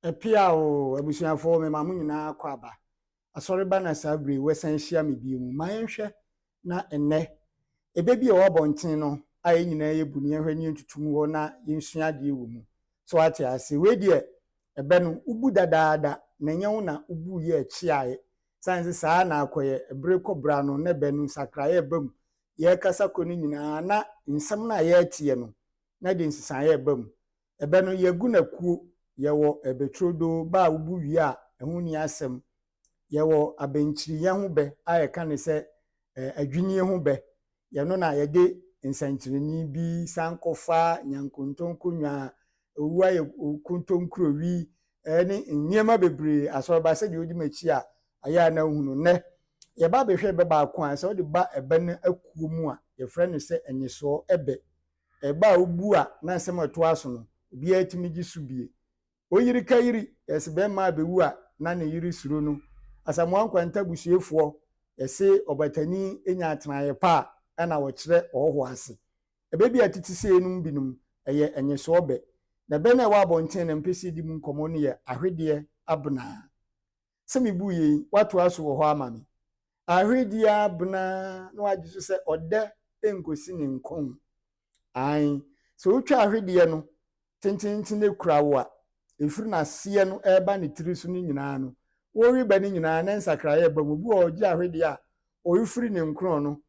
Ɛpea o, abusuafoɔ, mema mo nyinaa kɔ aba. Asɔreba na saa bere yi wɔasan ahyia me bio mu. Ma yɛnhwɛ na ɛnnɛ, ɛbɛ bi a ɛwɔ abɔnten no a yɛn nyinaa yɛbu no, yɛnhwɛ ne yɛntutu mu hɔ na yɛnsua adeɛ wɔ mu. So wate ase? Wei deɛ, ɛbɛ no, wobu dadaada na ɛnyɛ wo na wobu yɛ ɛkyeaeɛ. Sane sɛ saa na akɔyɛ, ɛbere kɔ bra no, na ɛbɛ no nsakraeɛ ɛba mu. Yɛrekasa kɔ no nyinaa na nsɛm no a yɛreteɛ no, na de nsesaeɛ ɛba mu. Ɛbɛ no, yɛgu no akuo. Yɛwɔ ɛbɛ turodoo, bɛ a wobu wie a ɛho nni asɛm. Yɛwɔ abɛnkyiriyɛ ho bɛ a yɛka no sɛ adwinnie ho bɛ. Yɛno na yɛde nsɛnkyerɛnne bi sankɔfa, nyankontonkonwa, owu ayɛ kontonkurowi ne nneɛma bebree. Asɔreba, sɛdeɛ wodi m'akyi a ayɛ a na wohu no. Nnɛ, yɛba abɛhwɛ ɛbɛ baako a sɛ wode ba ɛbɛ no akuo mu a, yɛfrɛ no sɛ ɛnyesoɔ ɛbɛ. Ɛbɛ a wobu a na nsɛm a ɛtoa so no, obiara tumi gye so bie. Oyiri ka yiri, yɛse bɛrima abɛwu a na ne yere suro no. Asamoah Nkwanta abusuafoɔ, yɛse ɔbatani nya atenaeɛ pa a ɛna wɔkyerɛ ɔhɔhoɔ ase. Ɛbɛ bi a ɛtete sei nom binom, ɛyɛ ɛnyesoɔ bɛ. Na ɛbɛ no a ɛwɔ abɔnten no mpɛ sɛ yɛdi mu nkɔmmɔ no yɛ ahwedeɛ abenaa. Sɛ mebu yei, woatoa so wɔ hɔ ama me. Ahwedeɛ abenaa na wagye so sɛ ɔdɛ nkosi ne nkɔn. Ae, sɛ wotwa ahwedeɛ no tententen kura wo a, ɛfiri n'aseɛ no ɛreba ne tiri so no nyinaa no, wɔreba no nyinaa na nsakraeɛ ba mu. Obi wɔ ɔgye ahwedeɛ a ɔrefiri ne nkron no,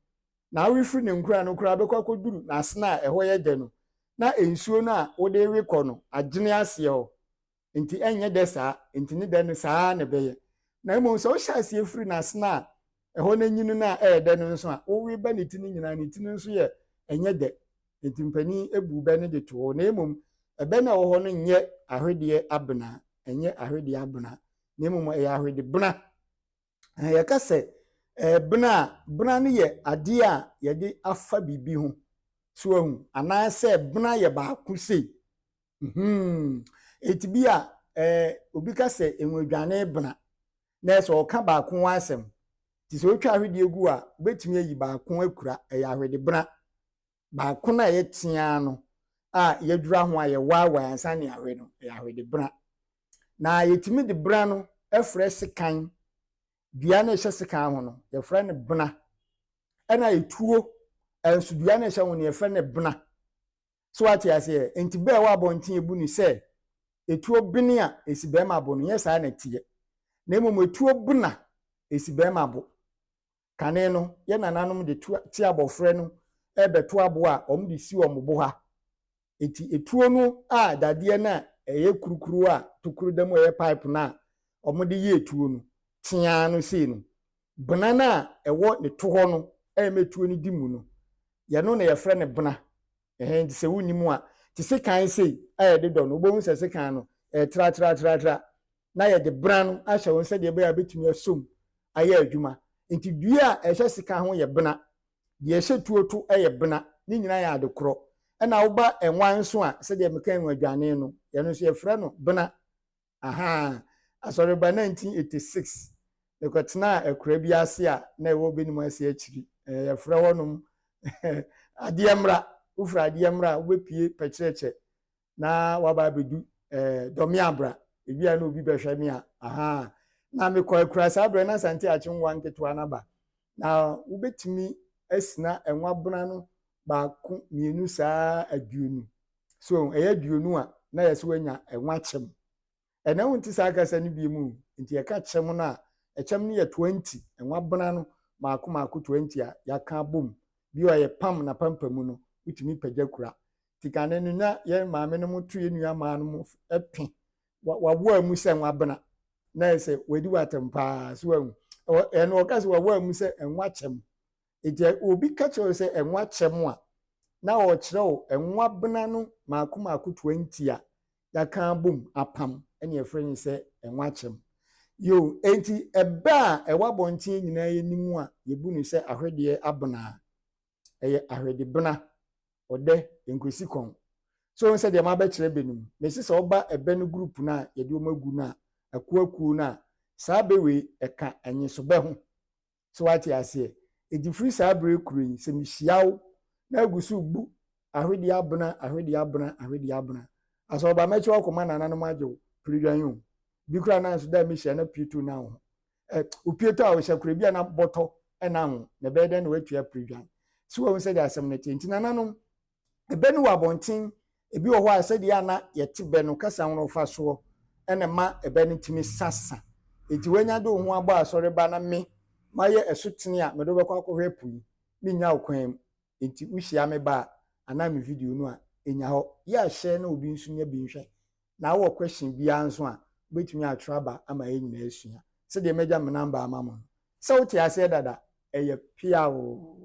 na ɔrefiri ne nkron no koraa bɛkɔ akɔduru n'asene a ɛhɔ yɛ dɛ no, na nsuo no a wode rekɔ no agyene aseɛ hɔ. Nti ɛnyɛ dɛ saa, nti ne dɛ no saa na ɛbɛyɛ. Na mmom sɛ wohyɛ aseɛ firi n'asene a ɛhɔ no anyini no a ɛyɛ dɛ no nso a, woreba ne ti no nyinaa, ne ti no nso yɛ ɛnyɛ dɛ. Nti mpanin ebu bɛ no de to hɔ. Na mmom ɛbɛ no a ɛwɔ hɔ no nyɛ ahwedeɛ abena, ɛnyɛ ahwedeɛ abena, na mmom ɛyɛ ahwede bena. Na yɛka sɛ bena a, bena no yɛ adeɛ a yɛde afa biribi ho. So ahu, anaasɛ bena yɛ baako sei. Eti bi a obi ka sɛ enwadwane bena, na ɛsɛ ɔka baako ho asɛm. Nti sɛ wotwa ahwedeɛ gu a, wobɛtumi ayi baako akura, ɛyɛ ahwede bena. Baako no a ɛyɛ tea no a yɛdura ho a yɛwaawae ansa ne awe no, ɛyɛ ahwede bena. Na yɛtumi de bena no frɛ sekan. Dua no a ɛhyɛ sekan ho no, yɛfrɛ no bena. Ɛna etuo nso dua no a ɛhyɛ ho no, yɛfrɛ no bena. So wate aseɛ? Nti bɛɛ ɛwɔ abɔnten ebu no sɛ etuo bene a esi bɛrima bo no, nyɛ saa na ɛteɛ. Na mmom etuo bena esi bɛrima bo. Kane no, yɛ nananom de te abɔfra no ɛbɛto abo a wɔn de si wɔn bo ha. Eti etuo no a dadeɛ no a ɛyɛ kurukuru a tokuro da mu a ɛyɛ pipe no a wɔde yɛ etuo no, tea no sei no, bena no a ɛwɔ ne to hɔ no a ɛma etuo no di mu no, yɛno na yɛfrɛ no bena. Ɛhɛn, nti sɛ wonni mu a, te sekan sei a yɛde dɔ no, wobɛhu sɛ sekan no ɛtratratratra na yɛde bena no ahyɛ wɔn sɛdeɛ ɛbɛyɛ a bɛtumi asom ayɛ adwuma. Nti dua a ɛhyɛ sekan ho yɛ bena, deɛ ɛhyɛ tuo to yɛ bena, ne nyinaa yɛ ade korɔ. Ɛna woba ɛnwa nso a, sɛdeɛ meka nwa dwane no, yɛno nso yɛfrɛ no bena. Aha, asɔreba 1986, mekɔtenaa akura bi ase a na ɛwɔ Benum ase akyiri. Yɛfrɛ hɔnom adeɛ mmra. Wofiri adeɛ mmra a, wobɛpie pɛkyerɛkyɛ na waba abɛdu Dɔme Abra. Ebi a na obi bɛhwɛ me a, aha. Na mekɔ akura saa berɛ na Asante Akye nwa nketewa no aba. Na wobɛtumi asina nwa bena no baako mmienu saa 20. So ɛyɛ 20 a na yɛ sɛ woanya nwa kyɛm. Ɛnɛ wonte saa kasa no bi mu. Nti yɛka kyɛm no a, ɛkyɛm no yɛ 20. Nwa bena no maako maako 20 a yɛaka abom. Bi a yɛpam na pampa mu no, wotumi pagya kura. Nti kane no na yɛn maame no mo to yɛn nua maa no mo pe. Waboa mu sɛ nwa bena. Na yɛ sɛ wadi watam paa so ahu. Ɛno ɔka sɛ waboa mu sɛ nwa kyɛm. Nti obi ka kyerɛ wo sɛ nwa kyɛm a, na ɔkyerɛ wo nwa bena no maako maako 20 a yɛaka abom apam ɛne yɛfrɛ no sɛ nwa kyɛm. Yo, enti ɛbɛ a ɛwɔ abɔnten nyinaa yɛnim a yɛbu no sɛ ahwedeɛ abena, ɛyɛ ahwede bena, ɔdɛ nkosi kɔn. So sɛ deɛ mabɛkyerɛ bɛ no mu, mesi sɛ ɔba ɛbɛ no group no a yɛde wɔn agu no a, akuakuo no a, saa bɛ wei ɛka ɛnyesobɛ ho. So wate aseɛ? Enti firi saa berɛ kuro yi, sɛ mehyia wo na agu so bu ahwedeɛ abena, ahwedeɛ abena, ahwedeɛ abena, asɛ ɔba mɛkyerɛ wakɔma nananom agye wo. Piridwan o. Bi koraa na nso da mehyia na pieto na ho. Ɛ opieto a ɔhyɛ kora bi a na bɔtɔ na ho na ɛbɛyɛ dɛn na watua piridwan. So wɔn sɛdeɛ asɛm no te. Nti nananom, ɛbɛ no wɔ abɔnten, ebi wɔ hɔ a sɛdeɛ a na yɛte bɛ no kasa ho fa soɔ ɛna ma ɛbɛ no tumi sasa. Eti wanya de wo ho abɔ asɔre ba na me mayɛ ɛso tene a mede wobɛkɔ akɔhwɛ po yi, menya wo kwan mu. Nti wohyia me ba a anaa me video no a ɛnya hɔ. Yɛ ahyɛ na obi nso nya bi nhwɛ. Na wowɔ question biara nso a, wobɛtumi atwerɛ aba ama yɛn nyinaa asua. Sɛdeɛ mɛgya me number ama mo no. Sɛ wote aseɛ dada, ɛyɛ piaw.